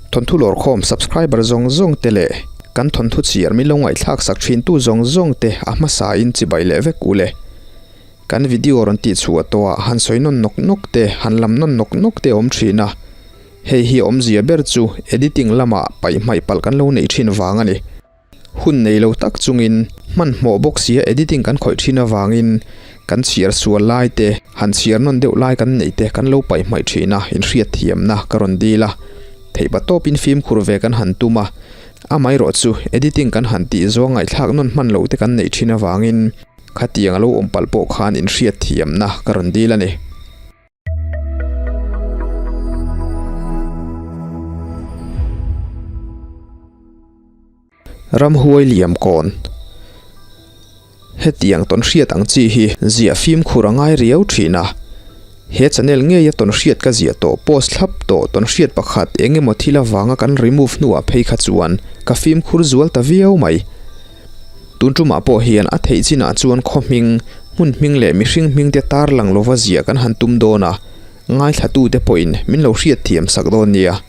Thawnthu lawrkhawm subscriber zawng zawng te leh kan thawnthu chhiar min lo ngaihthlak sak thin tu zawng zawng te a hmasa in chibai leh vek u le. Kan video rawn tih chhuah tawh ah han sawi nawn nawk nawk te, han lam nawn nawk nawk te a awm thin a. Hei hi awmzia ber chu editing lamah paih hmaih palh kan lo neih thin vang a ni. Hun nei lo tak chungin hmanhmawh bawk sia editing kan khawih thin avangin kan chhiar sual lai te, han chhiar nawn deuh lai kan neih te kan lo paih hmaih thin a, inhriat thiamna ka rawn dil a. Theihpa tawpin fimkhur ve kan han tum a, amaherawh chu editing kan han tih zawng ngaihthlak nawn hman loh te kan neih thin avangin khatiang a lo awm palh pawh khan inhriat thiamna ka rawn dil a ni. Ramhuai liam kawn. Hetiang tawn hriat ang chi hi ziah fimkhur a ngai riau thin a. He channel ngeia tawn hriat ka ziah tawh post thlap tawh tawn hriat pakhat eng emaw thil avanga kan remove hnuah phei kha chuan ka fimkhur zual ta viau mai. Tun tumah pawh hian a theih chinah chuan khaw hming, hmun hming leh mihring hming te tar lang lova ziah kan han tum dawn a, ngaithlatute pawhin min lo hriat thiam sak dawn nia.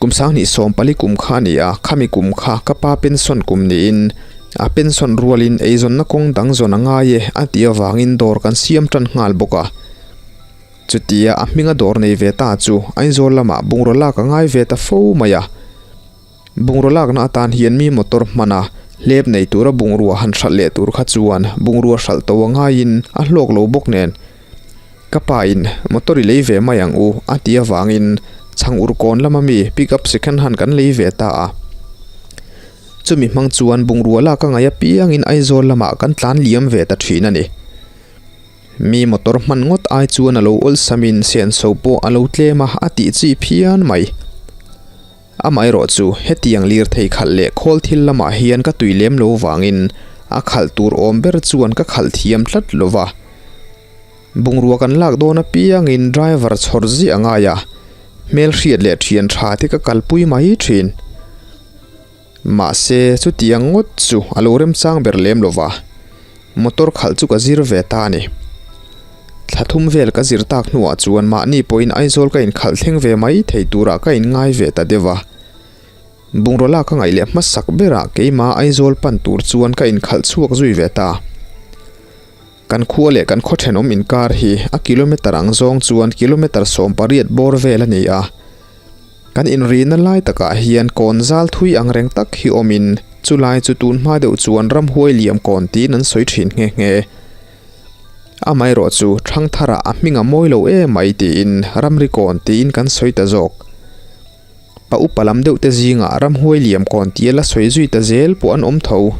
Kum sanghnih 14 kum kha a ni a, khami kum kha ka pa pension kum niin a pension rualin eizawnna kawng dang zawn a ngai e a tih avangin dawr kan siam tan nghal bawk a. Chutia a hminga dawr nei ve ta chu Aizawl lamah bungraw lak a ngai ve ta fo mai a. Bungraw lakna atan hian mi motor hman a, hlep nei tura bungrua han hralh leh tur kha chuan bungrua hralh to a ngaiin a hlawk lo bawk nen. Ka pa in motor i lei ve mai ang u a ti avangin chhang ur kawn lama mi pick up second hand kan lei ve ta a. Chumi hmang chuan bungrua lak a ngaih apiangin Aizawl lamah kan tlan liam ve ta thin a ni. Mi motor hman ngawt ai chuan a lo awlsamin senso pawh a lo tlem a a tih chi phian mai. Amaherawh chu hetiang lirthei khalh leh khawl thil lamah hian ka tui lem lo vangin a khalh tur awm ber chuan ka khalh thiam tlat lo va. Bungrua kan lak dawn apiangin driver chhawr ziah a ngai a, hmelhriat leh thian tha te ka kalpui mai thin. Mahse, chutiang ngawt chu a lo remchang ber lem lo va, motor khalh chu ka zir ve ta a ni. Thla thum vel ka zir tak hnuah chuan mahni pawhin Aizawl ka inkhalh thleng ve mai thei turah ka inngai ve ta deuh a. Bungraw lak ka ngaih leh hmasak berah keimah Aizawl pan tur chuan ka inkhalh chhuak zui ve ta. Kan khua leh kan khaw thenawm inkar hi a kilometer ang zawng chuan kilometer 18 bawr vel a ni a. Kan inrihna lai takah hian kawn zal thui ang reng tak hi awmin chulai chu tun hma deuh chuan ramhuai liam kawn tiin an sawi thin nghe nghe. Amaherawh chu Thangthara a hming a mawi lo emai tiin ramri kawn tiin kan sawi ta zawk. Pa upa lam deuh te zingah ramhuai liam kawn tia la sawi zui ta zel pawh an awm tho.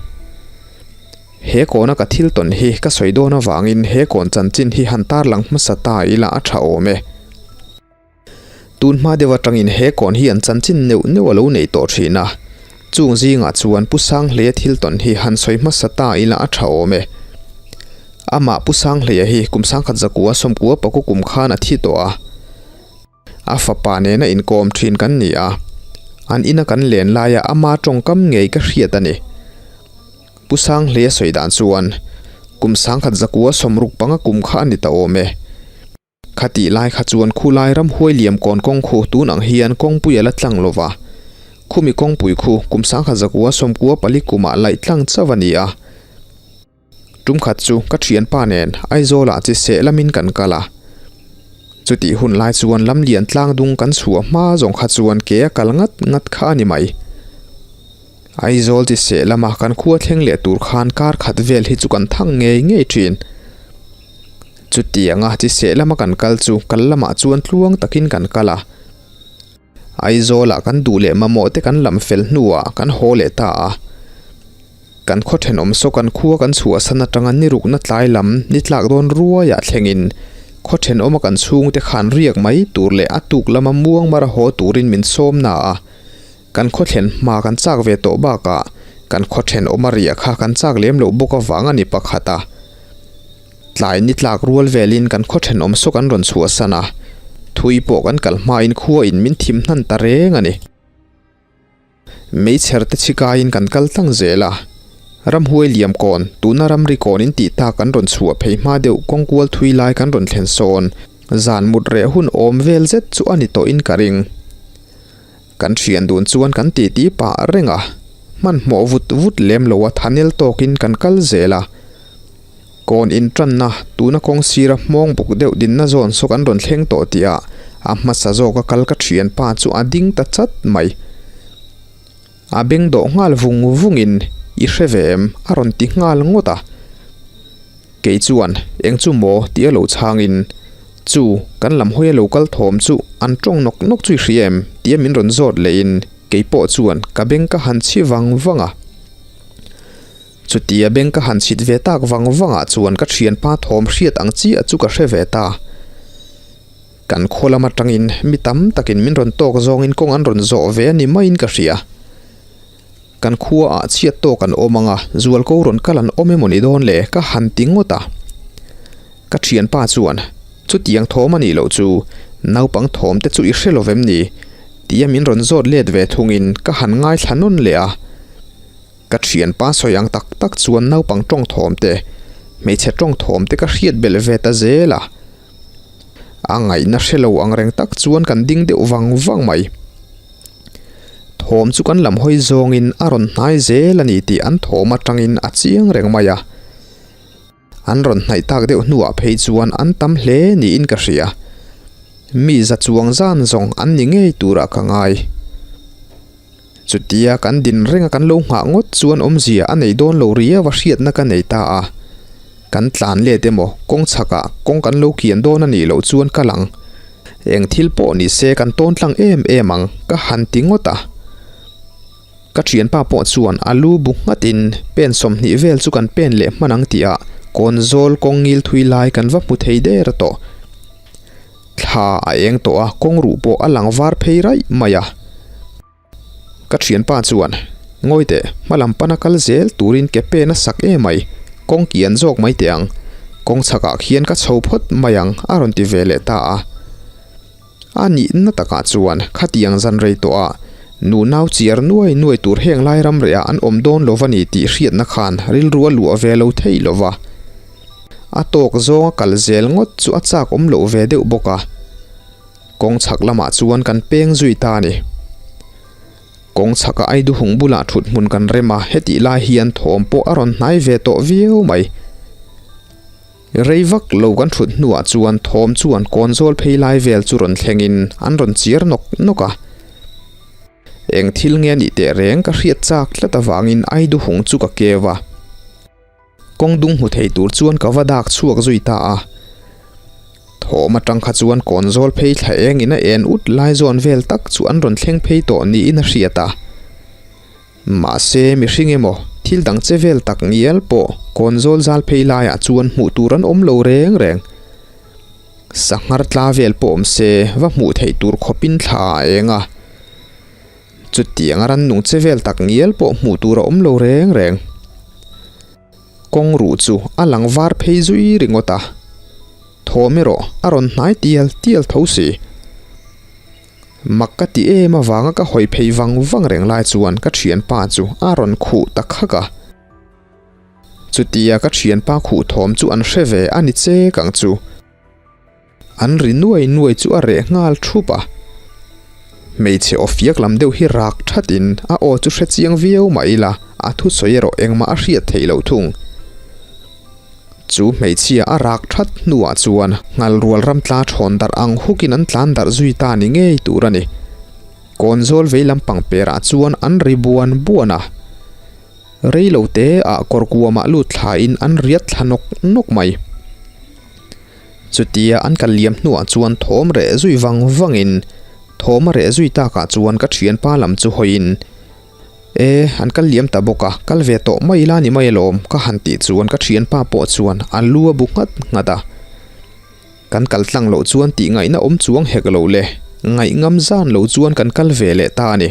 He kawna ka thil tawn hi ka sawi dawn avangin he kawn chanchin hi han tarlang hmasa ta ila a tha awm e. Tun hma deuh atangin he kawn hi an chanchin neuh neuh a lo nei tawh thin a, chung zingah chuan Pu Sanghlei-a thil tawn hi han sawi hmasa ta ila a tha awm e. Amah Pu Sanghlei-a hi kum 1990 paku kum khan a thi tawh a. A fapa nena inkawm thin kan ni a, an ina kan len laia ama tawngkam ngei ka hriat a ni. Pu Sanghlei a sawi dan chuan, Kum 1965 kum kha a ni ta awm e. Khatih lai kha chuan khulai ramhuai liam kawn kawng khu tun ang hian kawngpui a la tlang lo va. Khumi kawngpui khu kum 1994 kumah laih tlang chauh a ni a. Tum khat chu ka thianpa nen Aizawlah chi seh lamin kan kal a. Chutih hun lai chuan lam lian tlang dung kan chhuah hma zawng kha chuan ke a kal ngat ngat kha a ni mai. Aizawl chi seh lama kan khua thleng leh tur khan kar khat vel hi chu kan thang ngei ngei thin. Chutianga chi seh lama kan kal chu kal lamah chuan tluang takin kan kal a. Aizawlah kan duh leh mamawh te kan lam fel hnuah kan haw leh ta a. Kan khaw thenawm saw kan khua kan chhuahsan atanga ni rukna tlai lam ni tlak dawn ruaiah thlengin khaw thenawma kan chhungte khan riak mai tur leh a tuk lama muang mara haw turin min sawm na a. Kan khaw thlen hma kan chak ve tawh bakah kan khaw thenawma riah kha kan chak lem loh bawk avang a ni pakhat a. Tlai ni tlak rual velin kan khaw thenawm saw kan rawn chhuahsan a, thui pawh kan kal hmain khua in min thim hnan ta reng a ni. Meichher te chhikaiin kan kal tlang zel a, ramhuai liam kawn, tuna ramri kawn in tih tak kan rawn chhuah phei hma deuh kawngkual thui lai kan rawn thlen sawn, zan mut reh hun awm vel zet chu a ni tawhin ka ring. Kan thian dun chuan kan titi pah reng a, hmanhmawh vut vut lem lo a thanel tawkin kan kal zel a. Kawn intanna tuna kawng sira hmawng buk deuh dinna zawn saw kan rawn thleng tawh tih ah a hmasa zawka kal ka thianpa chu a ding ta chat mai. A beng dawh nghal vung vungin i hre ve em? a rawn ti nghal ngawt a. Kei chuan eng chu maw tih a lo chhangin chu kan lam hawi a lo kal thawm chu an tawng nawk nawk chu i hria em? tia min rawn zawt lehin kei pawh chuan ka beng ka han chhi vang vang a. Chutia beng ka han chhit ve tak vang vangah chuan ka thianpa thawm hriat ang chiah chu ka hre ve ta. Kan khaw lam atangin mi tam takin min rawn tawk zawngin kawng an rawn zawh ve a ni maiin ka hria. Kan khua ah chhiat tawk an awm ang a, zualko rawn kal an awm emaw ni dawn le ka han ti ngawt a. Ka thianpa chuan, Chutiang thawm a nih loh chu, naupang thawm te chu i hre lo vem ni? tia min rawn zawt let ve thungin ka han ngaithla nawn leh a. Ka thianpa sawi ang tak tak chuan naupang tawng thawm te, hmeichhe tawng thawm te ka hriat belh ve ta zel a. A ngaihna hre lo ang reng tak chuan kan ding deuh vang vang mai. Thawm chu kan lam hawi zawngin a rawn hnai zel a ni tih an thawm atangin a chiang reng mai a. An rawn hnaih tak deuh hnuah phei chuan an tam hle niin ka hria. Mi za chuang zan zawng an ni ngei turah ka ngai. Chutia kan din renga kan lo nghah ngawt chuan awmzia a nei dawn lo riau a hriatna ka nei ta a. Kan tlan let emaw kawng chhakah kawng kan lo kian dawn a nih loh chuan ka lang. Eng thil pawh ni se kan tawn tlang em em ang ka han ti ngawt a. Ka thianpa pawh chuan a lu bu nghatin pen 20 vel chu kan pen leh hman ang tihah kawn zawl kawng ngil thui lai kan va hmu thei der tawh. Thla a eng tawh a, kawng ruh pawh a lang var phei raih mai a. Ka thianpa chuan, Ngawi teh, hma lam pana kal zel turin ke pen a sak em mai, kawng kian zawk mai teh ang. Kawng chhakah khian ka chho phawt mai ang, a rawn ti ve leh ta a. A nihna takah chuan khatiang zan rei tawh a, nu nau chiar nuai nuai tur heng lai ram rehah an awm dawn lo va ni tih hriatna khan rilru a luah ve lo thei lo va. A tawk zawnga kal zel ngawt chu a chak awm loh ve deuh bawk a. Kawng chhak lamah chuan kan peng zui ta a ni. Kawng chhaka Aiduhung bulah thut hmun kan rem a, hetih lai hian thawm pawh a rawn hnai ve tawh viau mai. Rei vak lo kan thut hnuah chuan thawm chuan kawn zawl phei lai vel chu rawn thlengin an rawn chiar nawk nawk a. Eng thil nge nih teh reng ka hriat chak tlat avangin Aiduhung chu ka keu a. Kawng dung hmu thei tur chuan ka va dak chhuak zui ta a. Thawm atang kha chuan kawn zawl phei thla eng in a en ut lai zawn vel tak chu an rawn thleng phei tawh niin a hriat a. Mahse mihring emaw thil dang che vel tak ngial pawh kawn zawl zal phei laiah chuan hmuh tur an awm lo reng reng. Sanghar tla vel pawh awm se va hmuh theih tur khawpin thla a eng a. Chutiang a rannung che vel tak ngial pawh hmuh tur a awm lo reng reng. Kawng ruh chu a lang var phei zui ringawt a, thawm erawh a rawn hnai tial tial tho si. Mak ka ti em avanga ka hawi phei vang vang reng lai chuan ka thianpa chu a rawn khuh ta khak a. Chutia ka thianpa khuh thawm chu an hre ve a ni chek ang chu. An ri nuai nuai chu a reh nghal thup a. Hmeichhe aw fiak lam deuh hi rak thatin a aw chu hre chiang viau mah ila a thusawi erawh engmah a hriat theih loh thung. Chu hmeichhia a rak that hnuah chuan nghal rual ram tla thawn darh ang hukin an tlan darh zui ta ni ngei tur a ni. Kawn zawl vei lam pang perah chuan an ri buan buan a. Rei lo te ah kawr kuamah lut thlain an riat thla nawk nawk mai. Chutia an kal liam hnuah chuan thawm reh zui vang vangin thawm a reh zui takah chuan ka thianpa lam chu hawiin E, an kal liam ta bawk a, kal ve tawh mai ila ni mai alawm ka han tih chuan ka thianpa pawh chuan a lu a bu nghat nghat a. Kan kal tlang loh chuan tih ngaihna awm chuang hek lo le, ngaihngam zan lo chuan kan kal ve leh ta a ni.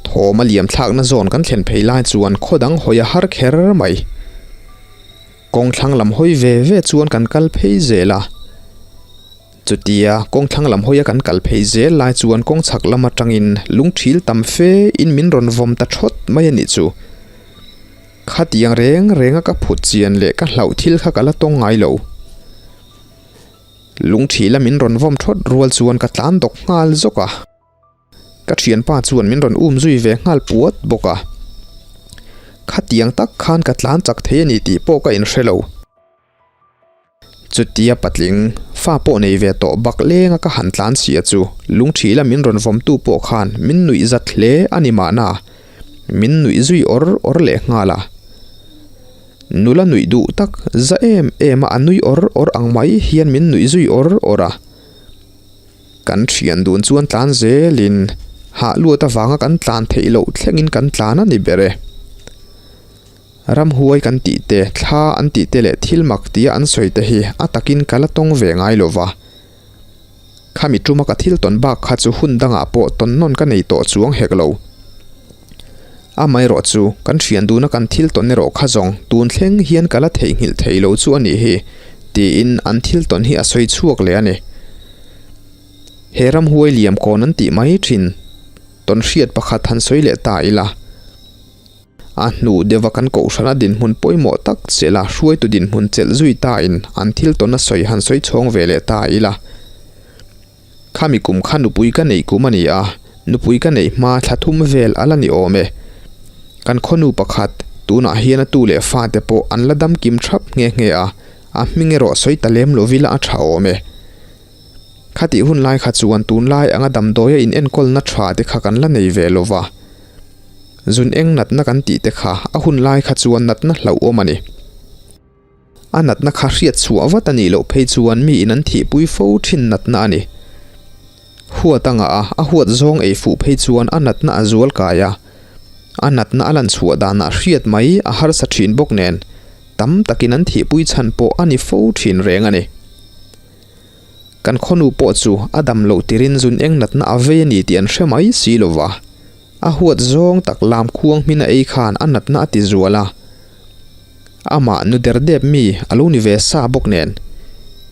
Thawm a liam thlakna zawn kan thlen phei lai chuan khaw dang hawi a har kher mai. Kawng thlang lam hawi ve ve chuan kan kal phei zel a. Chutia kawng thlang lam hawia kan kal phei zel lai chuan kawng chhak lam atangin lungthil tam fe in min rawn vawm ta thawt mai a nih chu. Khatiang reng renga ka phut chian leh ka hlauh thil kha ka la tawng ngai lo. Lungthila min rawn vawm thawt rual chuan ka tlan dawk nghal zawk a. Ka thianpa chuan min rawn um zui ve nghal puat bawk a. Khatiang tak khan ka tlan chak thei a ni tih pawh ka inhre lo. Chutia patling, fa pawh nei ve tawh bak lenga ka han tlan chhia chu lungthila min rawn vawmtu pawh khan min nuih zat hle a ni mahna, min nuih zui awr awr leh nghal a. Nula nuih duh tak za em em a a nui awr awr ang mai hian min nuih zui awr awr a. Kan thian dun chuan tlan zelin hah luat avanga kan tlan theih loh thlengin kan tlan a ni ber e. Ramhuai kan tih te, thla an tih te leh thil mak tia an sawi te hi a takin ka la tawng ve ngai lo va. Khami tuma ka thil tawn bak kha chu hun dangah pawh tawn nawn ka nei tawh chuang hek lo. Amaherawh chu kan thian duna kan thil tawn erawh kha zawng tun thleng hian ka la theihnghilh thei lo chu a nih hi, tiin an thil tawn hi a sawi chhuak leh a ni. He ramhuai liam kawn an tih mai thin tawn hriat pakhat han sawi leh ta ila. A hnu deuha kan kohhrana dinhmun pawimawh tak chelh a hruaitu dinhmun chelh zui tain an thil tawn a sawi han sawi chhawng ve leh ta ila. Khami kum kha nupui ka neih kum a ni a, nupui ka neih hma thla thum vel a la ni awm e. Kan khawnu pakhat, tunah hian a tu leh fate pawh an la dam kim thap nghe nghe a, a hming erawh sawi ta lem lovila a tha awm e. Khatih hun lai kha chuan tunlai anga damdawia inenkawlna tha te kha kan la nei ve lova. Zun eng natna kan tih te kha a hun lai kha chuan natna hlauhawm a ni. A natna kha hriat chhuah vat a nih loh phei chuan mi in an thihpui fo thin natna a ni. Huat a ngah a, a huat zawng ei fuh phei chuan a natna a zual kai a. A natna a lan chhuah danah hriat mai a harsa thin bawk nen, tam takin an thihpui chhan pawh a ni fo thin reng a ni. Kan khawnu pawh chu a dam loh tirin zun eng natna a vei a ni tih an hre mai si lo va. A huat zawng tak lam khuang hmin a ei khan a natna a ti zual a. Amah nu der dep mi a lo ni ve sa bawk nen.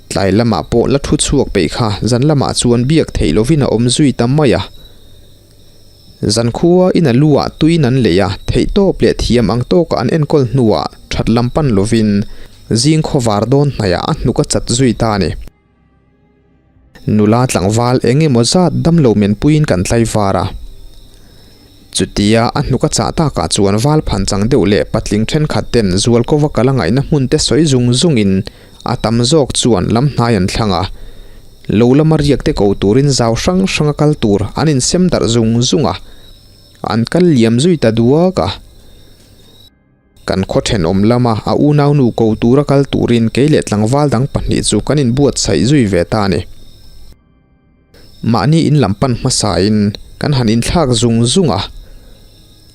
Tlai lamah pawh la thu chhuak peih kha zan lamah chuan biak theih lovin a awm zui ta mai a. Zan khua in a lu ah tuin an lei a, theihtawp leh thiam ang tawka an enkawl hnuah that lam pan lovin zing khawvar dawn hnaihah a hnuk a chat zui ta a ni. Nula tlangval eng emaw zat damlo menpuiin kan tlaivar a. Chutia a hnuk a chah takah chuan val phan chang deuh leh patling thenkhat ten zualkova kal a ngaihna hmun te sawi zung zungin a tam zawk chuan lam hnai an thlang a. Lo lama riak te ko turin zau hrang hranga kal tur an insem darh zung zung a, an kal liam zui ta duak a. Kan khaw thenawm lama a unaunu ko tura kal turin kei leh tlangval dang pahnih chu kan inbuatsaih zui ve ta a ni. Mahni in lam pan hmasain kan han inthlak zung zung a,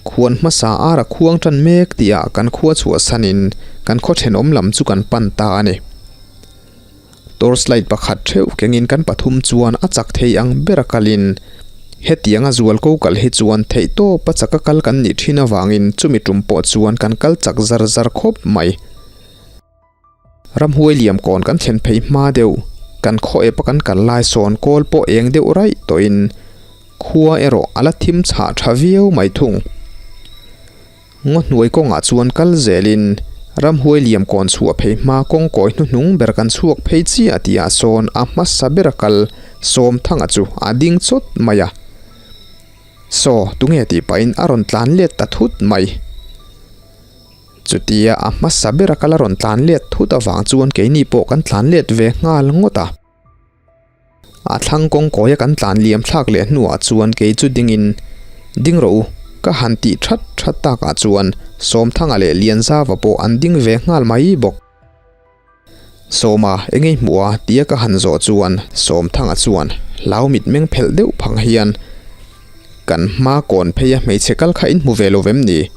khuan hmasa ara khuang tan mek tihah kan khua chhuahsanin kan khaw thenawm lam chu kan pan ta a ni. Torchlight pakhat theuh kengin kan pathum chuan a chak thei ang ber a kalin hetianga zualko kal hi chuan theihtawp a chaka kal kan nih thin avangin chumi tum pawh chuan kan kal chak zar zar khawp mai. Ramhuai liam kawn kan thlen phei hma deuh, kan khaw ep a kan kal lai sawn kawl pawh eng deuh raih tawhin khua erawh a la thim chhah tha viau mai thung. Ngaw hnuai kawngah chuan kal zelin ramhuai liam kawn chhuah phei hma kawng kawi hnuhnung ber kan chhuak phei chiah tihah sawn a hmasa bera kal Sawmthanga chu a ding chawt mai a. Saw, tunge tih pahin a rawn tlan let ta thut mai. Chutia a hmasa bera kal a rawn tlan let thut avang chuan keini pawh kan tlan let ve nghal ngawt a. A thlang kawngkawia kan tlan liam thlak leh hnuah chuan kei chu dingin, Ding rawh u, ka han tih that that takah chuan Sawmthanga leh Lianzava pawh an ding ve nghal mai bawk. Sawma, eng ei hmuh a? tia ka han zawh chuan Sawmthanga chuan hlau mitmeng phelh deuh phang hian, Kan hma kawn pheia hmeichhe kal kha in hmu ve lo vem ni?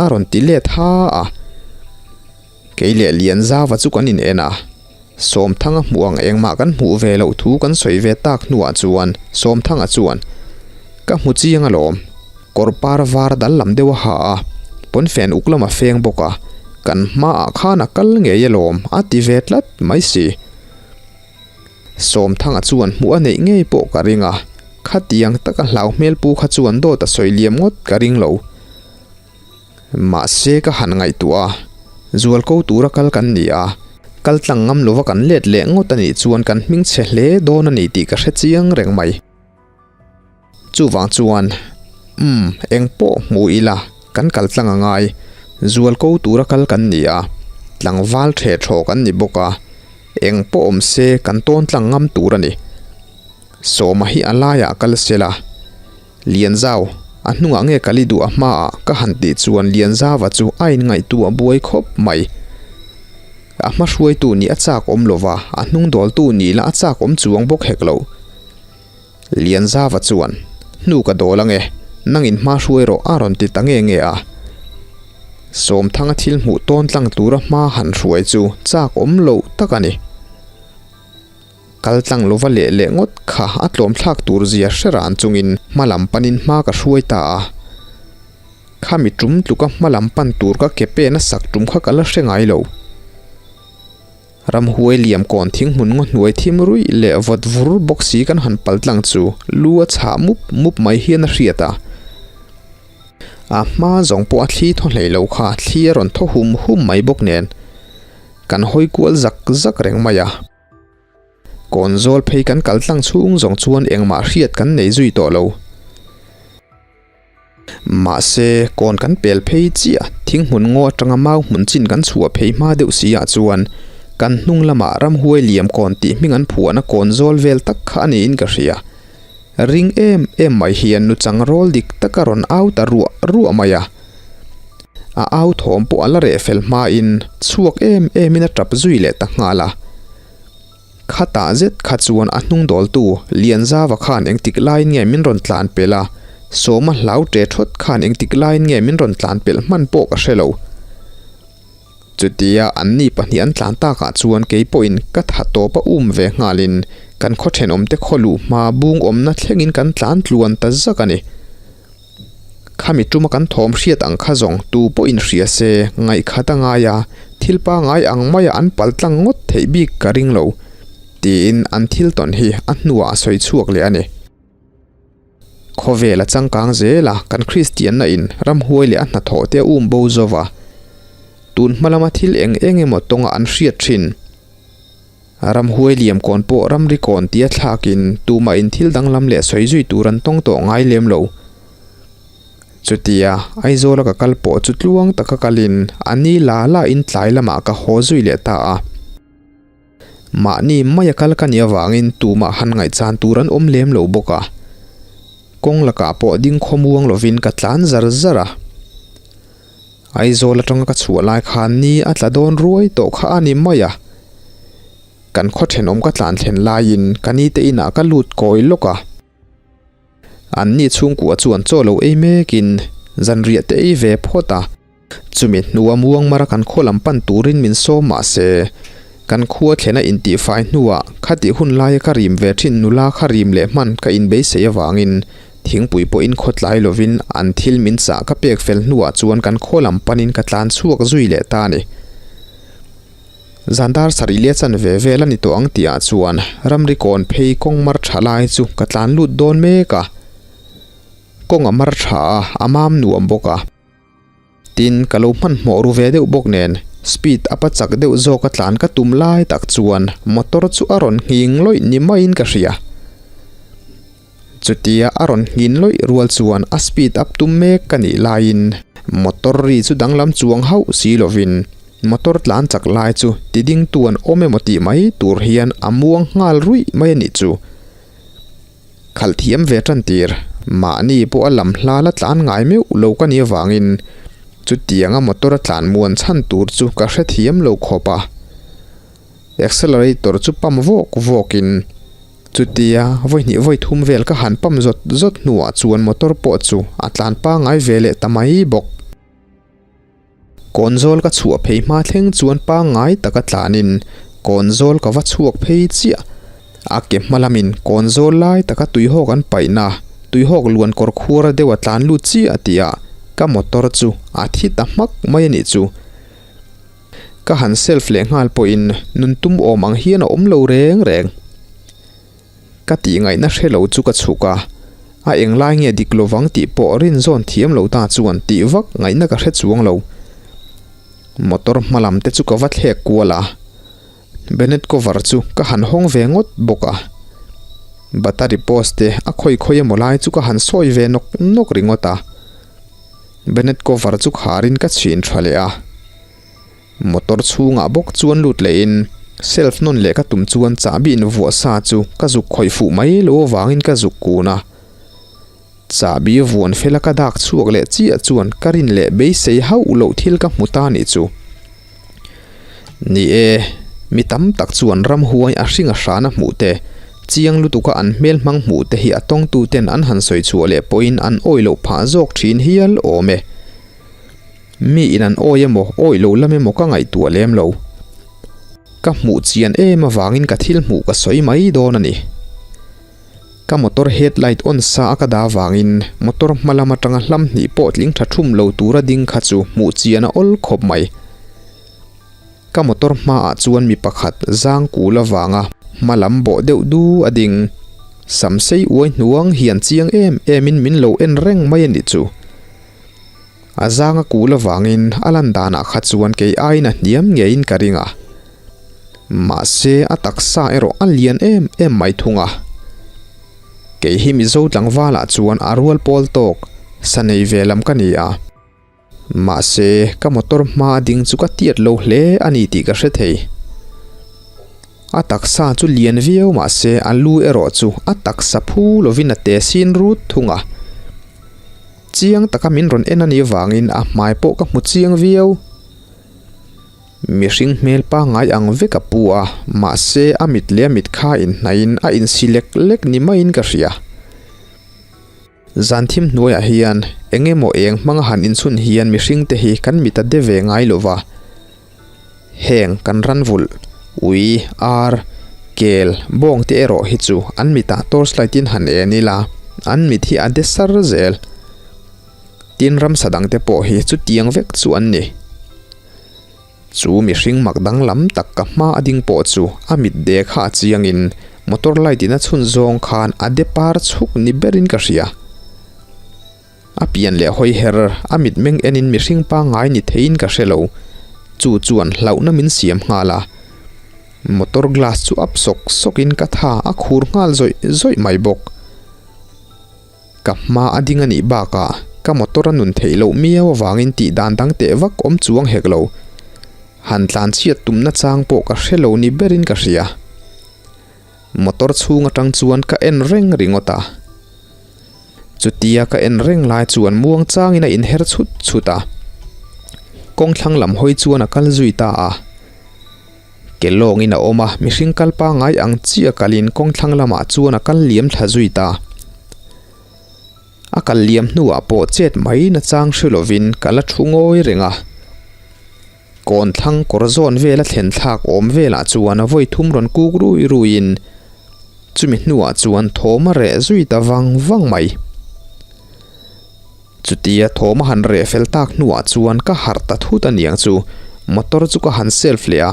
a rawn ti let ha a. Kei leh Lianzava chu kan in en a, Sawmthanga hmuh ang engmah kan hmuh ve loh thu kan sawi ve tak hnuah chuan Sawmthanga chuan, Ka hmu chiang alawm, kawr par var dal lam deuh a ha a, pawnfen uk lam a feng bawk a, kan hmaah khan a kal ngei alawm a ti ve tlat mai si. Sawmthanga chuan hmuh a neih ngei pawh ka ring a, khatiang taka hlau hmel pu kha chuan dawt a sawi liam ngawt ka ring lo. Mahse ka han ngaihtuah a, zualko tura kal kan ni a, kal tlang ngam lova kan let leh ngawt a nih chuan kan hming chhe hle dawn a ni tih ka hre chiang reng mai. Chuvang chuan, Umm, eng pawh hmu ila, kan kal tlang a ngai. Zual ko tura kal kan ni a, tlangval ṭhe ṭhaw kan ni bawk a, eng pawh awm se kan tawn tlang ngam tur a ni. Sawma hi a laiah kal sela. Lianzau, a hnungah nge kal i duh a hmaah ka han tih chuan Lianzauva chu a inngaihtuah buai khawp mai. A hma hruaitu nih a chak awm lo va, a hnung dawltu nih lah a chak awm chuang bawk hek lo. Lianzauva chuan, Hnu ka dawl ange, nangin hma hruai rawh a rawn ti ta nge nge a. Sawmthanga thil hmuh tawn tlang tura hma han hruai chu chak awm loh tak a ni. Kal tlang lova leh leh ngawt kha a tlawm thlak tur zia hre ran chungin hma lam panin hma ka hruai ta a. Khami tum tluka hma lam pan tur ka ke pen a sak tum kha ka la hre ngai lo. Ramhuai liam kawn thing hmun ngaw hnuai thim ruih leh vawt vur bawk si kan han pal tlang chu lu a chhah mup mup mai hian a hriat a. A hma zawng pawh a thli thaw hlei lo kha thli a rawn thaw hum hum mai bawk nen. Kan hawi kual zak zak reng mai a. Kawn zawl phei kan kal tlang chhung zawng chuan engmah hriat kan nei zui tawh lo. Mahse, kawn kan pel phei chiah thing hmun ngaw atanga mau hmun chin kan chhuah phei hma deuh si ah chuan kan hnung lamah ramhuai liam kawn tih hming an phuahna kawn zawl vel tak kha a niin ka hria. Ring em em mai hian nuchang rawl dik taka rawn au ta ruah ruah mai a. A au thawm pawh a la reh fel hmain chhuak em emin a tap zui leh ta nghal a. Khatah zet kha chuan a hnung dawltu Lianzava khan engtik laiin nge min rawn tlan pelh a, Sawma hlau ṭe ṭhawt khan engtik laiin nge min rawn tlan pelh hman pawh ka hre lo. Chutia anni pahnih an tlan takah chuan kei pawhin ka tha tawp a um ve nghalin kan khaw ṭhenawmte khaw luh hma bung awmna thlengin kan tlan tluan ta zak a ni. Khami tuma kan thawm hriat ang kha zawng tu pawh in hria se, ngaihkhat a ngai a, thil pangai ang maia an pal tlang ngawt theih bik ka ring lo, tiin an thil tawn hi a hnuah a sawi chhuak leh a ni. Khawvel a changkang zel a, kan Kristianna in ramhuai leh a hnathawh te a um bo zo va, tun hma lama thil eng eng emaw tawnga an hriat thin. Ramhuai liam kawn pawh ramri kawn tia thlakin tumahin thil danglam leh sawi zui tur an tawng tawh ngai lem lo. Chutia Aizawla ka kal pawh chu tluang taka kalin a ni la la in tlai lamah ka haw zui leh ta a. Mahni maia kal ka nih avangin tumah han ngaihchan tur an awm lem lo bawk a. Kawng lakah pawh ding khawmuang lovin ka tlan zar zar a. Aizawl atanga ka chhuah lai khan ni a tla dawn ruai tawh kha a ni mai a. Kan khaw thenawm ka tlan thlen laiin ka ni te inah ka lut kawi lawk a. Anni chhungkua chuan chaw lo ei mekin zanriah te ei ve phawt a. Chumi hnua muangmara kan khaw lam pan turin min sawm mah se, kan khua thlena intihfai hnuah khatih hun laia ka rim ve thin nula kha rim leh hman ka inbeisei avangin Thingpui pawhin khaw tlai lovin an thil min chah ka pek fel hnuah chuan kan khaw lam panin ka tlan chhuak zui leh ta a ni. Zan dar sarih leh chan ve vel a ni tawh ang tihah chuan ramri kawn phei kawng mar tha lai chu ka tlan lut dawn mek a. Kawng a mar tha a, a mam nuam bawk a. Tin, ka lo hmanhmawh ru ve deuh bawk nen, speed up a chak deuh zawk a tlan ka tum lai tak chuan motor chu a rawn nghing lawih ni maiin ka hria. Chutia a rawn nghin lawih rual chuan a speed up tum mek ka nih laiin motor ri chu danglam chuang hauh si lovin motor tlan chak lai chu ti ding tu an awm emaw tih mai tur hian a muang nghal ruih mai a nih chu. Khalh thiam ve tan tir, mahni pawh a lam hla la tlan ngai meuh lo ka nih avangin chutianga motor a tlan muan chhan tur chu ka hrethiam lo khawp a. Accelerator chu pump vawk vawkin chutia vawi hnih vawi thum vel ka han pump zawt zawt hnuah chuan motor pawh chu a tlan pangngai ve leh ta mai bawk. Kawnzawl ka chhuah phei hma thleng chuan pangngai taka tlanin kawnzawl ka va chhuak phei chiah. A ke hma lamin kawnzawl lai taka tuihawk an paihna tuihawk luan kawr khuar deuh a tlan lut chiah tihah ka motor chu a thi ta hmak mai a nih chu. Ka han self leh nghal pawhin nun tum awm ang hian a awm lo reng reng. Ka tih ngaihna hre lo chu ka chhuk a, a englai nge dik lovang tih pawh rin zawn thiam lo ta chuan tih vak ngaihna ka hre chuang lo. Motor hma lam te chu ka va thlek kual a, bonnet cover chu ka han hawng ve ngawt bawk a. Battery post te a khawi khawi emaw lai chu ka han sawi ve nawk nawk ringawt a. Bonnet cover chu kharin ka chhin tha leh a. Motor chhungah bawk chuan lut lehin self nawn leh ka tum chuan chahbi invuah sa chu ka zuk khawih fuh mai lo avangin ka zuk kun a. Chahbi vuan fela ka dak chhuak leh chiah chuan ka rin leh beisei hauh loh thil ka hmu ta nih chu. Ni e, mi tam tak chuan ramhuai a hring a hrana hmuh te, chiang lutuka an hmel hmang hmuh te hi a tawngtuten an han sawi chhuah leh pawhin an awi loh phah zawk thin hial awm e. Mi in an awi emaw awi lo lam emaw ka ngaihtuah lem lo. Ka hmuh chian em avangin ka thil hmuh ka sawi mai dawn a ni. Ka motor headlight on sa a ka dah avangin motor hma lam atanga hlam hnih pawh tling tha thum lo tura ding kha chu hmuh chian a awl khawp mai. Ka motor hmaah chuan mi pakhat zang kul avanga hma lam bawh deuh du a ding. Sam sei uai hnuang hian chiang em emin min lo en reng mai a nih chu. A zang a kul avangin a lan danah kha chuan kei aiin a hniam ngeiin ka ring a. Mahse a taksa erawh a lian em em mai thung a. Kei hi Mizo tlangvalah chuan a rual pawl tawk sa nei ve lam ka ni a. Mahse ka motor hma a ding chu ka tiat lo hle a ni tih ka hre thei. A taksa chu lian viau mahse a lu erawh chu a taksa phu lovin a te sin rut thung a. Chiang taka min rawn en a nih vangin a hmai pawh ka hmu chiang viau. Mihring hmel pangngai ang vek a pu a, mahse a mit leh a mit kha inhnaihin a insi lek lek ni maiin ka hria. Zan thim hnuaiah hian eng emaw eng hmanga han inchhun hian mihringte hi kan mit a de ve ngai lo va. Heng kan ran vulh, ui, ar, kel, bawng te erawh hi chu an mitah torchlight in han en ila, an mit hi a de sar zel. Tin ramsa dangte pawh hi chutiang vek chu an ni. Chu mihring mak danglam tak ka hma a ding pawh chu a mit de kha a chiangin motor light in a chhun zawng khan a de par chhuk ni berin ka hria. A pian leh hawi her a mitmeng enin mihring pangngai ni theiin ka hre lo. Chu chuan hlauhna min siam nghal a. Motor glass chu up sawk sawkin ka tha a khur nghal zawih zawih mai bawk. Ka hma a ding a nih bakah ka motor a nun theih loh miau avangin tih dan dang teh vak awm chuang hek lo. Han tlan chhiat tumna chang pawh ka hre lo ni berin ka hria. Motor chhung atang chuan ka en reng ringawt a. Chutia ka en reng lai chuan muang changin a inher chhut chhut a. Kawng thlang lam hawi chuan a kal zui ta a. Ke lawngin a awm a, mihring kal pangngai ang chiah kalin kawng thlang lamah chuan a kal liam thla zui ta. A kal liam hnuah pawh chet mai na chang hre lovin ka la thu ngawi reng a. Kawn thlang kawr zawn vela thlen thlak awm velah chuan a vawi thum rawn kuk rui ruiin chumi hnuah chuan thawm a reh zui ta vang vang mai. Chutia thawm a han reh fel tak hnuah chuan ka harh ta thut a niang chu motor chu ka han self leh a,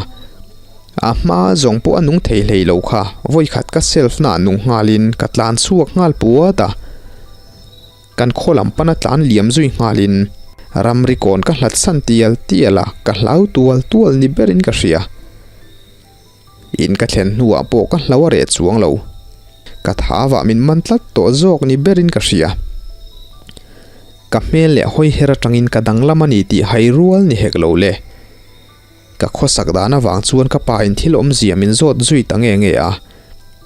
a hma zawng pawh a nung thei hlei lo kha vawikhat ka self na nung nghalin ka tlan chhuak nghal puat a, kan khaw lam pana tlan liam zui nghalin ramri kawn ka hlat san tial tial a, ka hlau tual tual ni berin ka hria. In ka thlen hnuah pawh ka hlo a reh chuang lo. Ka thavah min man tlat tawh zawk ni berin ka hria. Ka hmel leh hawi her atangin ka danglam a ni tih hai rual ni hek lo le. Ka khawsak dan avang chuan ka pa in thil awmzia min zawt zui ta nge nge a.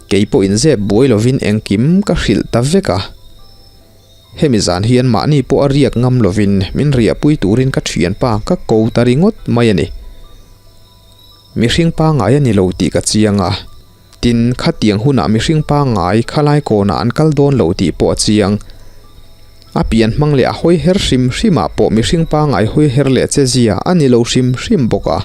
Kei pawh inzep buai lovin engkim ka hrilh ta vek a. Hemi zan hian mahni pawh a riak ngam lovin min riahpui turin ka thianpa ka ko ta ringawt mai a ni. Mihring pangngai a ni lo tih ka chiang a, tin khatiang hunah mihring pangngai khalai kawnah an kal dawn lo tih pawh a chiang. A pian hmang leh a hawi her hrim hrimah pawh mihring pangngai hawi her leh che zia a ni lo hrim hrim bawk a.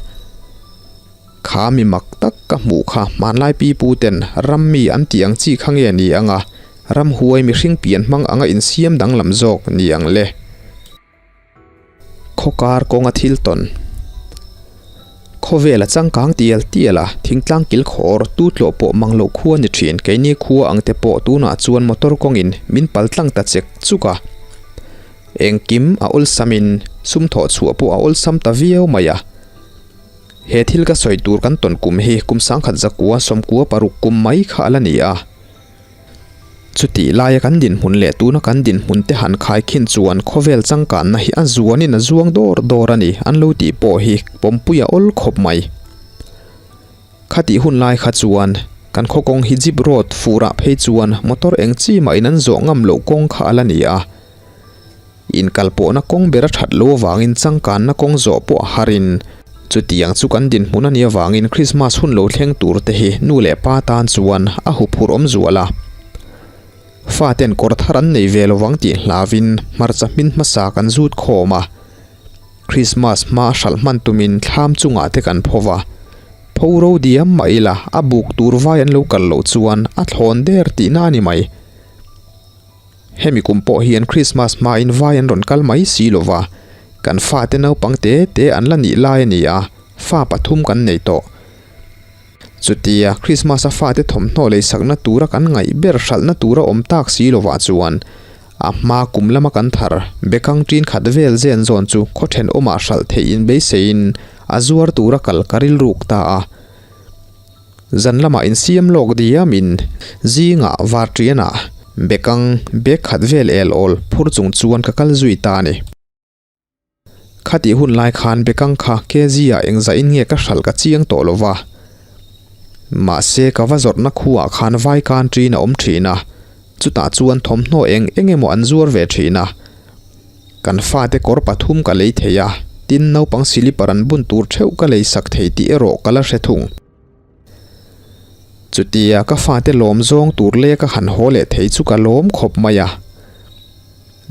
Kha mi mak tak ka hmuh kha hmanlai pipu ten ram mi an tih ang chi kha nge ni ang a, ramhuai mihring pian hmang anga insiam danglam zawk ni ang le. Khawkar kawnga thil tawn. Khawvel a changkang tial tial a, thingtlang kil khawr tu tlawh pawh mang loh khua ni thin keini khua ang te pawh tunah chuan motor kawngin min pal tlang ta chek chuk a. Engkim a awlsamin sum thawh chhuah pawh a awlsam ta viau mai a. He thil ka sawi tur kan tawn kum hi kum sangkhat zakua sawmkua paruk kum mai kha a la ni a. Chutih laia kan dinhmun leh tuna kan dinhmun te han khaikhin chuan khawvel changkanna hi a zuanin a zuang dawr dawr a ni an lo tih pawh hi pawmpui a awl khawp mai. Khatih hun lai kha chuan kan khaw kawng hi jeep road furah phei chuan motor eng chi mahin an zawh ngam loh kawng kha a la ni a. Inkalpawhna kawng ber a that lo avangin changkanna kawng zawh pawh a harin chutiang chu kan dinhmun a nih avangin Krismas hun lo thleng tur te hi nu leh pa tan chuan a huphurh awm zual a. Faten kawr thar an nei ve lovang tih hlauvin hmarcha hmin hmasa kan zut khawm a. Krismas hma a hralh hman tumin thlam chungah te kan pho va. Pho ro diam mah ila a buk tur vai an lo kal loh chuan a thlawn der tihna a ni mai. Hemi kum pawh hian Krismas hmain vai an rawn kal mai si lo va, kan fate naupang te te an la nih lai a ni a, fa pathum kan nei tawh. Chutia Krismas-a fate thawmhnaw leisakna tura kan ngaih ber hralhna tura awm tak si lovah chuan a hma kum lama kan thar bekang ṭin khat vel zen zawn chu khaw ṭhenawmah hralh theih inbeiseiin a zuar tura kal ka rilruk ta a. Zan lamah insiam lawk diamin zingah varṭianah bekang bag khat vel el awl phur chung chuan ka kal zui ta a ni. Khatih hun lai khan bekang kha kg ah engzah in nge ka hralh ka chiang tawh lo va. Mahse ka va zawrhna khuaah khan vai kan ṭin a awm ṭhin a, chutah chuan thawmhnaw eng eng emaw an zuar ve ṭhin a. Kan fate kawr pathum ka lei thei a, tin naupang silipar an bun tur theuh ka lei sak thei tih erawh ka la hre thung. Chutia ka fate lawm zawng tur leh ka han haw leh thei chu ka lawm khawp mai a.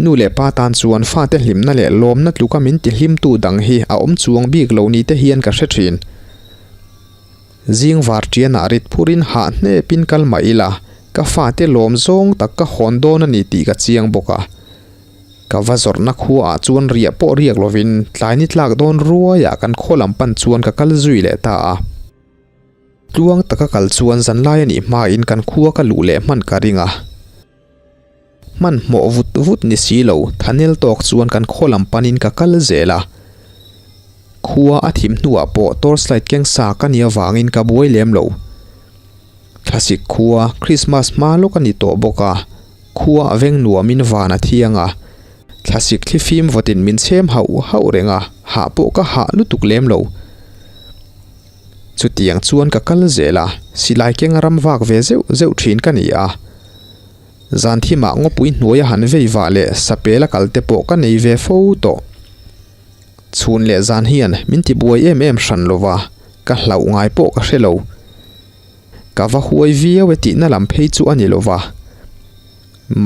Nu leh pa tan chuan fate hlimna leh lawmna tluka min ti hlimtu dang hi a awm chuang bik lo ni te hian ka hre thin. Zing var ṭianah rit phurin hah hnepin kal mah ila, ka fate lawm zawng tak ka hawn dawn a ni tih ka chiang bawk a. Ka va zawrhna khuaah chuan riah pawh riak lovin tlai ni tlak dawn ruaiah kan khaw lam pan chuan ka kal zui leh ta a. Tluang taka kal chuan zanlai a nih hmain kan khua ka luh leh hman ka ring a. Hmanhmawh vut vut ni si lo, thanel tawk chuan kan khaw lam panin ka kal zel a. Khua a thim hnuah pawh torchlight keng sa ka nih avangin ka buai lem lo. Thlasik khua, Christmas hma lawk a ni tawh bawk a, khua a veng nuamin van a thiang a. Thlasik thlifim vawtin min chhem hauh hauh reng a, hah pawh ka hah lutuk lem lo. Chutiang chuan ka kal zel a, silai kenga ram vak ve zeuh zeuh thin ka ni a. Zan thimah ngawpui hnuaia han vei vah leh sapel a kal te pawh ka nei ve fo tawh. Chhun leh zan hian min ti buai em em hran lo va, ka hlauh ngai pawh ka hre lo. Ka va huai viau e tihna lam phei chu a ni lo va.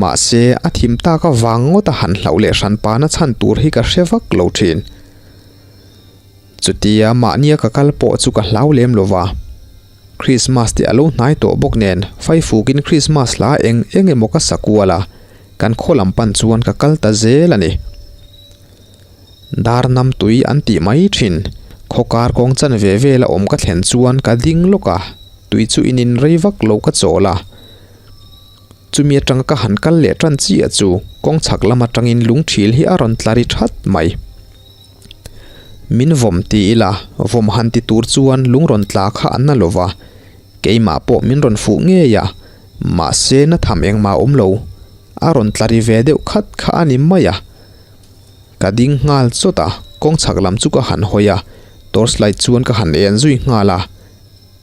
Mahse, a thim tak avang ngawta han hlauh leh hran pana chhan tur hi ka hre vak lo thin. Chutia mahnia ka kal pawh chu ka hlau lem lo va. Krismas te a lo hnai tawh bawk nen Faifukin Krismas hla eng eng emaw ka sa kual a, kan khaw lam pan chuan ka kal ta zel a ni. Dar nam tui an tih mai thin. Khaw kar kawng chan ve vel a awm ka thlen chuan ka ding lawk a, tui chu inin rei vak lo ka chawl a. Chumi atanga ka han kal leh tan chiah chu kawng chhak lam atangin lungthil hi a rawn tla ri that mai. Min vawm ti ila, vawm han ti tur chuan lung rawn tla kha an na lova, keimah pawh min rawn fuh ngei a, mahse na tham engmah awm lo, a rawn tla ri ve deuh khat kha a ni mai a. Ka ding nghal chawt a, kawng chhak lam chu ka han hawi a, torch light chuan ka han en zui nghal a,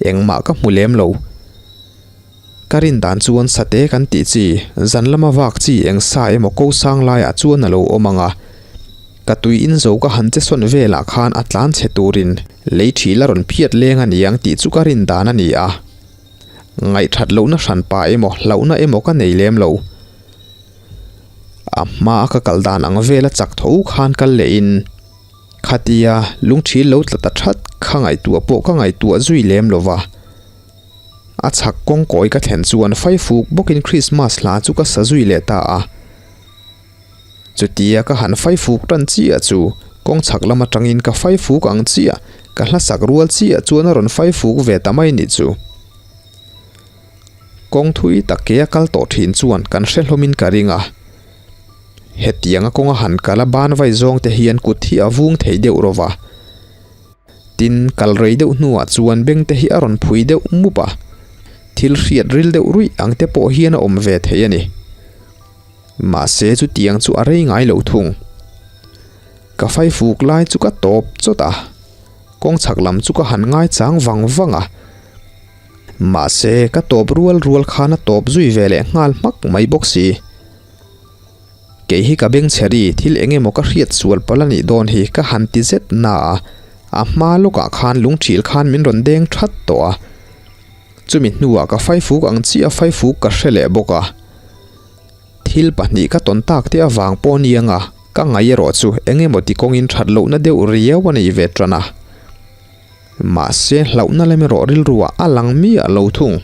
engmah ka hmu lem lo. Ka rin dan chuan sate kan tih chi, zan lama vak chi eng sa emaw ko sang laiah chuan a lo awm ang a. Ka tui in zo ka han che sawn velah khan a tlan chhe turin lei thil a rawn phiat leng a niang tih chu ka rin dan a ni a. Ngaihthat lohna hranpa emaw hlauhna emaw ka nei lem lo. A hmaa ka kal dan ang vela chak tho khan kal lehin khatia lungthil lo tla ta that kha ngaihtuah pawh ka ngaihtuah zui lem lo va. A chhak kawngkawi ka thlen chuan faifuk bawkin Krismas hla chu ka sa zui leh ta a. Chutia ka han faifuk tan chiah chu kawng chhak lam atangin ka faifuk ang chiah, ka hla sak rual chiah chuan a rawn faifuk ve ta mai ni chu. Kawng thui tak ke a kal tawh thin chuan kan hre hlawmin ka ring a. Hetianga kawnga han kal a ban vai zawng te hian kut hi a vung thei deuh rawh va. Tin, kal rei deuh hnuah chuan beng te hi a rawn phui deuh mup a. Thil hriat ril deuh ruih ang te pawh hian a awm ve thei a ni. Mahse chutiang chu a rei ngai lo thung. Ka faifuk lai chu ka tawp chawt a, kawng chhak lam chu ka han ngaichang vang vang a. Mahse ka tawp rual rual khan a tawp zui ve leh nghal hmak mai bawk si. Kei hi ka bengchheri thil eng emaw ka hriat sual palh a nih dawn hi ka han ti zet na a, a hma lawkah khan lungthil khan min rawn deng that tawh a. Chumi hnuah ka faifuk ang chiah faifuk ka hre leh bawk a. Thil pahnih ka tawn tak te avang pawh niang a, ka ngaih erawh chu eng emaw ti kawngin that lohna deuh riau a nei ve tan a. Mahse hlauhna lam erawh rilruah a lang miah lo thung.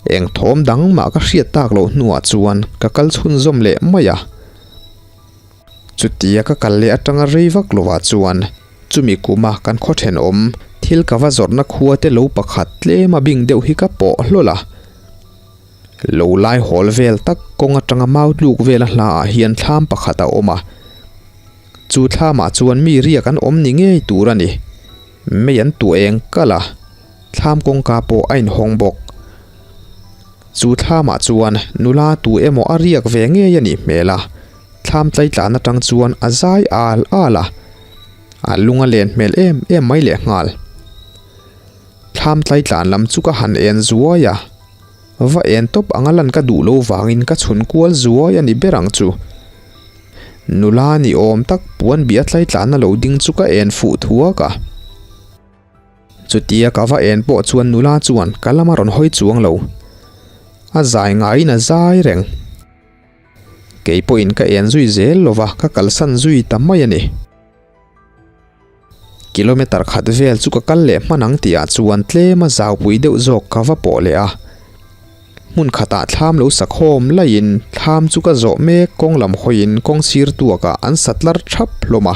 Eng thawm dang mah ka hriat tak loh hnuah chuan ka kal chhunzawm leh mai a. Chutia ka kal leh atanga rei vak lovah chuan chumi kuma kan khaw thenawm thil ka va zawrhna khua te lo pakhat tlem a bing deuh hi ka pawh hlawl a. Lo lai hawl vel tak kawng atanga mau tluk vela hlaah hian thlam pakhat a awm a. Chu thlamah chuan mi riak an awm ni ngei tur a ni. Mei an tuah eng kalh a, thlam kawngka pawh a inhawng bawk. Chu thlamah chuan nula tu emaw a riak ve ngei a nih hmel a, thlam tlaitlan atang chuan a zai al al a, a lung a len hmel em em mai leh nghal. Thlam tlaitlan lam chu ka han en zuai a, va en tawp anga lan ka duh lo vangin ka chhun kual zuai a ni ber ang chu. Nula ni awm tak puan bia tlaitlan a lo ding chu ka en fuh thuak a. Chutia ka va en pawh chuan nula chuan ka lama rawn hawi chuang lo. A zai ngaiin a zai reng. Kei pawhin ka en zui zel lova ka kalsan zui ta mai a ni. Kilometer khat vel chu ka kal leh hman ang tihah chuan tlem a zaupui deuh zawk ka va pawh leh a. Hmun khatah thlam lo sakhawm laiin thlam chu ka zawh mek kawng lam hawiin kawng sir tuakah an sa tlar thap hlawm a.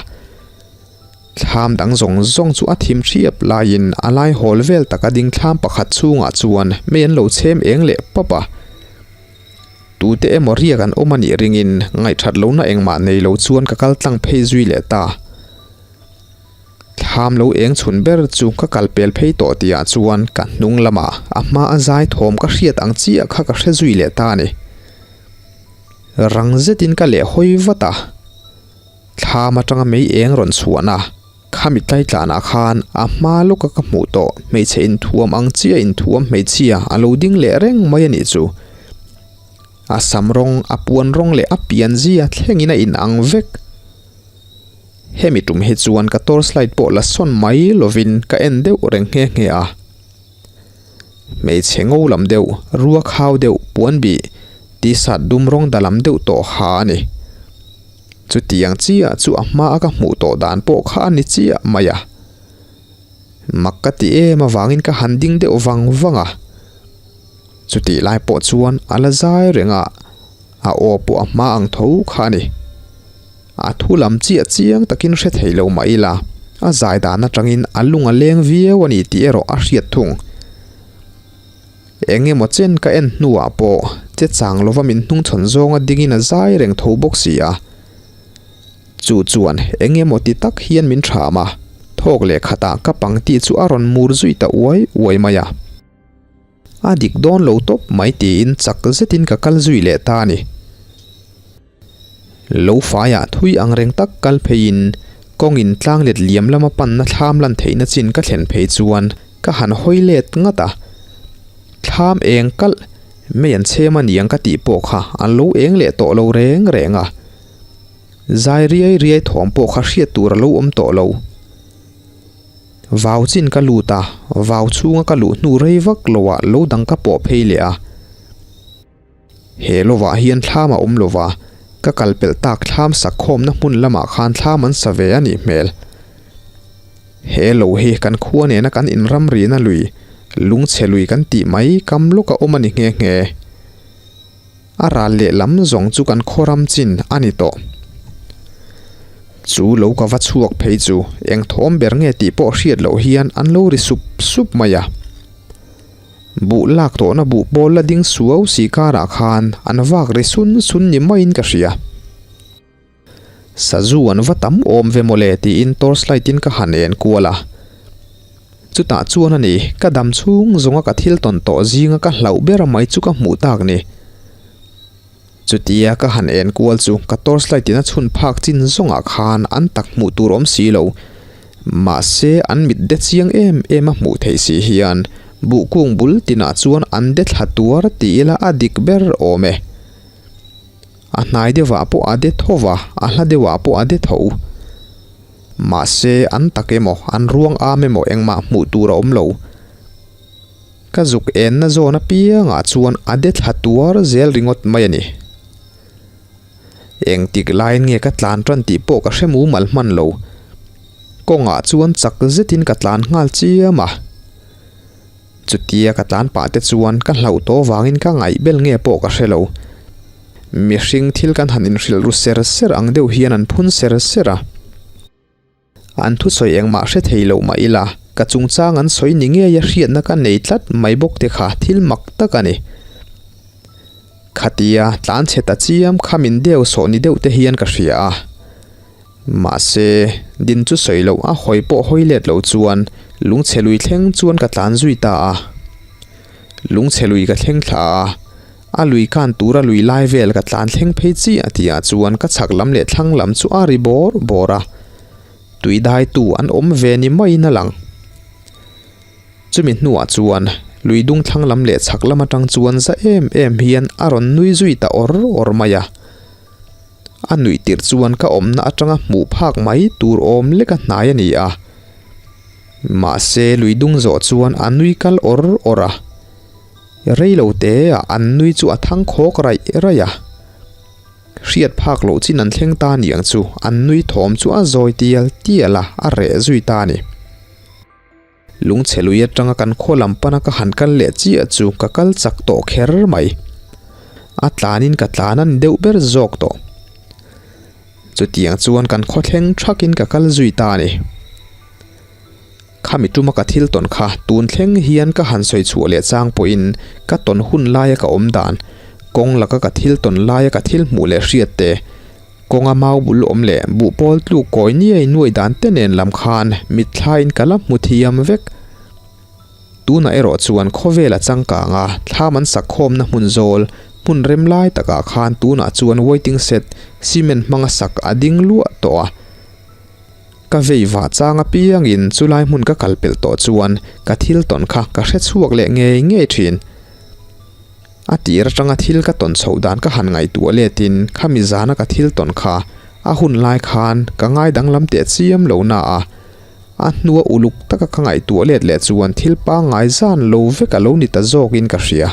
Thlam dang zawng zawng chu a thim hriap laiin a lai hawl vel taka ding thlam pakhat chhungah chuan mei an lo chhem eng leh pap a. Tute emaw riak an awm a nih ringin ngaihthat lohna engmah nei lo chuan ka kal tlang phei zui leh ta. Thlam lo eng chhun ber chu ka kal pel phei tawh tihah chuan ka hnung lamah a hma a zai thawm ka hriat ang chiah kha ka hre zui leh ta a ni. Rang zetin ka leh hawi vat a, thlam atanga mei eng rawn chhuahna Khami tlaitlanah khan a hma lawka ka hmuh tawh hmeichhe inthuam ang chiah inthuam hmeichhia a lo ding leh reng mai a nih chu. A sam rawng, a puan rawng leh a pian zia thlengin a inang vek. Hemi tum hi chuan ka torchlight pawh la sawn mai lovin ka en deuh reng nghe nghe a. Hmeichhe ngo lam deuh, ruak hau deuh, puan bih, t-shirt dum rawng da lam deuh tawh ha a ni. Chutiang chiah chu a hma a ka hmuh tawh dan pawh kha a ni chiah mai a. Mak ka ti em avangin ka han ding deuh vang vang a. Chutih lai pawh chuan a la zai reng a, a aw pawh a hma ang tho kha a ni. A thu lam chiah chiang takin hre thei lo mah ila, a zai dan atangin a lung a leng viau a ni tih erawh a hriat thung. Eng emaw chen ka en hnuah pawh che chang lova min hnungchhawn zawnga dingin a zai reng tho bawk si a. Chu chuan eng emaw ti tak hian min ṭham a, thawk leh khatah ka pangti chu a rawn mur zui ta uai uai mai a. A dik dawn lo tawp mai tiin chak zetin ka kal zui leh ta a ni. Lo faiah thui ang reng tak kal pheiin kawngin tlang let liam lama panna thlam lan theihna chin ka thlen phei chuan ka han hawi let ngat a. Thlam eng kalh mei an chhem a niang ka tih pawh kha an lo eng leh tawh lo reng reng a. Zai riai riai thawm pawh kha hriat tur a lo awm tawh lo. Vau chin ka lut a, vau chhunga ka luh hnu rei vak loah lo dang ka pawh phei leh a. He lovah hian thlam a awm lova, ka kal pelh tak thlam sak khawmna hmun lamah khan thlam an sa ve a nih hmel. He lo hi kan khua nena kan inramrina lui, lungchhe lui kan tih mai kam lawk a awm a ni nghe nghe. A ral lehlam zawng chu kan khaw ram chin a ni tawh. Chu lo ka va chhuak phei chu eng thawm ber nge tih pawh hriat loh hian an lo ri sup sup mai a. Buh lak tawhna buh pawl la ding suau si karah khan an vak ri sun sun ni maiin ka hria. Sazu an va tam awm ve mawle tiin torchlight in ka han en kual a. Chutah chuan a ni, ka dam chhung zawnga ka thil tawn tawh zinga ka hlauh ber mai chu ka hmuh tak ni. Chutia ka han en kual chu ka torchlight in a chhun phak chin zawngah khan an tak hmuh tur awm si lo. Mahse an mit de chiang em em a hmuh theih si hian buh kung bul tinah chuan an de thla tuar ti ila a dik ber awm e. A hnai deuhah pawh a de tho va, a hla deuhah pawh a de tho. Mahse an tak emaw an ruang am emaw engmah hmuh tur a awm lo. Ka zuk enna zawn apiangah chuan a de thla tuar zel ringawt mai a ni. Engtik laiin nge ka tlan tan tih pawh ka hre mumal hman lo. Kawngah chuan chak zetin ka tlan nghal chiam a. Chutia ka tlan pah te chuan ka hlauh tawh vangin ka ngaihbel nge pawh ka hre lo. Mihring thil kan han inhrilh ru ser ser ang deuh hian an phun ser ser a. An thusawi engmah hre thei loh mah ila, ka chungchang an sawi ni ngeia hriatna ka nei tlat mai bawk te kha thil mak tak a ni. Khatia tlan chhe ta chiam kha min deu sawh ni deuh te hian ka hria a. Mahse, din chu sawi loh a hawi pawh hawi let lo chuan lungchhe lui thleng chuan ka tlan zui ta a. Lungchhe lui ka thleng thla a, A lui kan tura lui lai vel ka tlan thleng phei chiah tihah chuan ka chhak lam leh thlang lam chu a ri bawr bawr a, tui daitu an awm ve ni maiin a lang. Chumi hnuah chuan lui dung thlang lam leh chhak lam atang chuan za em em hian a rawn nui zui ta awr awr mai a. A nuih tirh chuan ka awmna atanga hmuh phak mai tur awm leka hnai a ni a. Mahse lui dung zawh chuan a nui kal awr awr a. Rei lo te ah an nui chu a thang khawk raih raih a. Hriat phak loh chin an thleng ta niang chu an nui thawm chu a zawi tial tial a, a reh zui ta a ni. Lungchhe lui atanga kan khaw lam pana ka han kal leh chiah chu ka kal chak tawh kher mai. A tlanin ka tlan a ni deuh ber zawk tawh. Chutiang chuan kan khaw thleng thakin ka kal zui ta a ni. Khami tuma ka thil tawn kha tun thleng hian ka han sawi chhuah leh chang pawhin ka tawn hun laia ka awm dan, kawng laka ka thil tawn laia ka thil hmuh leh hriat te, kawnga mau bul awm leh buh pawl tluk kawi niai nuai dan te nen lam khan mitthlain ka la hmu thiam vek. Tunah erawh chuan khawvel a changkang a, thlam an sak khawmna hmun zawl, hmun rem lai takah khan tunah chuan waiting shed, cement hmanga sak a ding luah tawh a. Ka vei vah chang apiangin chulai hmun ka kal pelh tawh chuan ka thil tawn kha ka hre chhuak leh ngei ngei thin. A tir atanga thil ka tawn chhoh dan ka han ngaihtuah letin khami zana ka thil tawn kha a hun lai khan ka ngai danglam teh chiam lo na a, a hnua uluk taka ka ngaihtuah let leh chuan thil pangngai zan lo vek a lo ni ta zawkin ka hria.